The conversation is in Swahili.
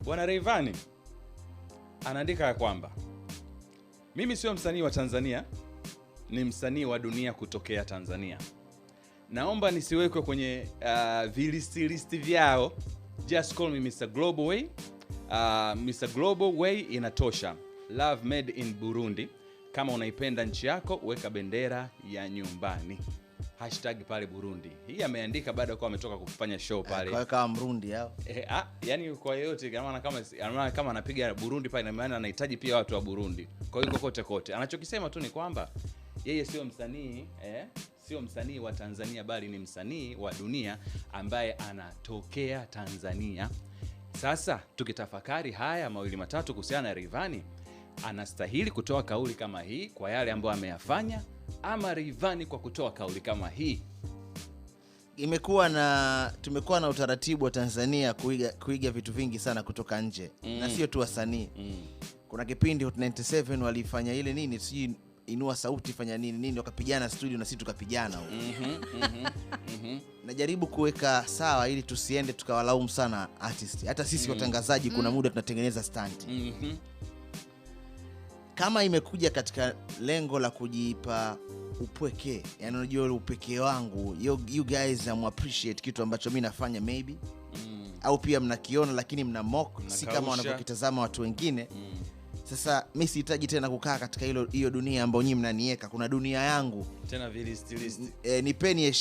Bwana Rayvanny anaandika ya kwamba mimi sio msanii wa Tanzania, ni msanii wa dunia kutokea Tanzania. Naomba nisiwekwe kwenye vilisti vyao. Just call me Mr. Global Way. Mr. Global Way inatosha. Love made in Burundi. Kama unaipenda nchi yako, weka bendera ya nyumbani. Hashtag pale Burundi. Hii ameandika baada ya kuwa ametoka kufanya show pale. Kwa kama Mrundi hao. Yani kwa yeyote kama anapiga Burundi pale, ina maana anahitaji pia watu wa Burundi. Kwa hiyo kokote kote. Anachokisema tu ni kwamba yeye sio msanii sio msanii wa Tanzania bali ni msanii wa dunia ambaye anatokea Tanzania. Sasa tukitafakari haya mawili matatu kuhusiana na Rayvanny, anastahili kutoa kauli kama hii kwa yale ambayo ameyafanya, ama Rayvanny kwa kutoa kauli kama hii? Tumekuwa na utaratibu wa Tanzania kuiga vitu vingi sana kutoka nje. Na sio tu wasanii. Kuna kipindi Hot 97 walifanya ile nini, sijui inua sauti fanya nini nini, wakapigana studio na sisi tukapigana huko. Najaribu kuweka sawa ili tusiende tukawalaumu sana artist. Hata sisi watangazaji kuna muda tunatengeneza stunt. Kama imekuja katika lengo la kujipa upweke, yani unajua ule upekee wangu, you guys am appreciate kitu ambacho mimi nafanya maybe. Au pia mnakiona lakini mna mock, si kama Mnakausha. wanavyokitazama watu wengine. Sasa mimi sihitaji tena kukaa katika hiyo dunia ambayo nyinyi mnanieka. Kuna dunia yangu. Tena vilisti list. Nipeni heshima.